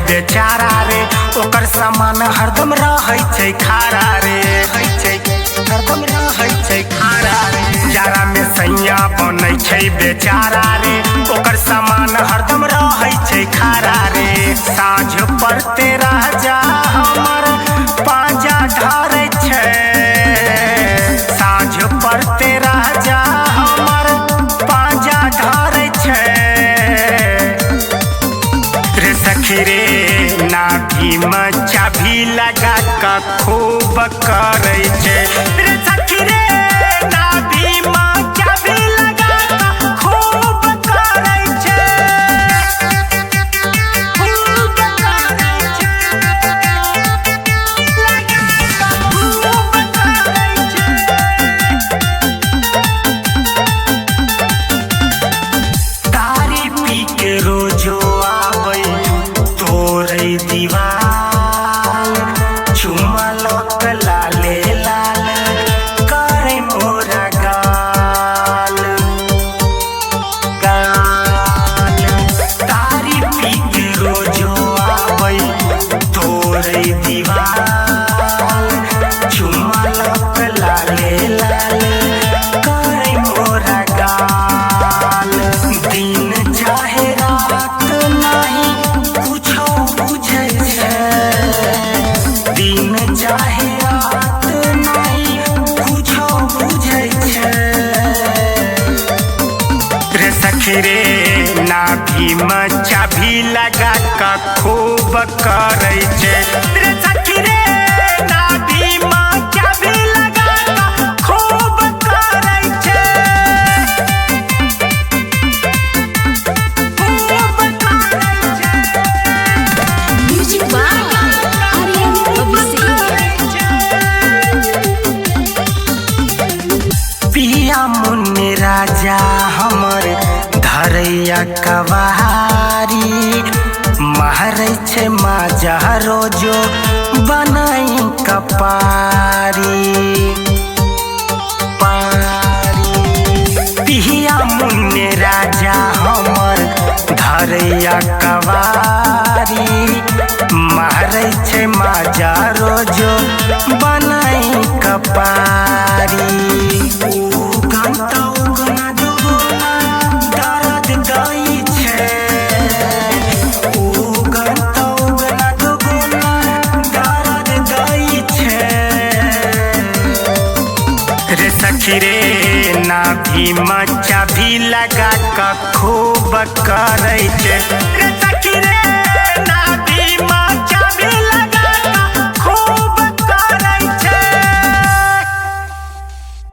बेचारा रे, ओकर सामान हरदम रहै छै खारा रे, छै हरदम रहै छै खारा रे। जाड़ा में सैया बनै छै बेचारा रे, ओकर सामान हरदम रहै छै खारा रे। साँझ पड़ते राजा हमर पांजा धरै छै, साँझ पड़ते राजा हमर पांजा धरै छै। रे सखी रे नाभी में चाभी लगा क खूब करै छै, रे सखी रे नाभी में चाभी लगा क खूब करै छै, खूब करै छै, लगा क खूब करै छै। तारी पी के रोजो आबै तोरै दीवाल, चुमा लक लाले लाल करै मोरा गाल गाल। तारी पी के रोजो आबै तोरै दीवाल, चुमा लक लाले लाल करै मोरा गाल। दिन चाहे रात नाही कुछो बुझै छै, दिन चाहे रात नाही कुछो बुझै छै। रे सखी रे नाभी में चाभी लगा क खूब करै छै, रे सखी रे नाभी में चाभी लगा क खूब करै छै, खूब करै छै। म्यूजिक बाय आर्यन अभिषेक। पिया मुन्नी राजा हमर धरैया कवारी, मारै छै माजा रोजो बनाई कपारी पारी। पिया मुन्नी राजा हमर धरैया कवारी, मारै छै माजा रोजो बनाई कपारी। उगन त उगना दुगुना दर्द दै छै, उगन त उगना दुगुना दर्द दै छै। रे सखी रे नाभी में चाभी लगा क खूब करै छै, रे सखी रे।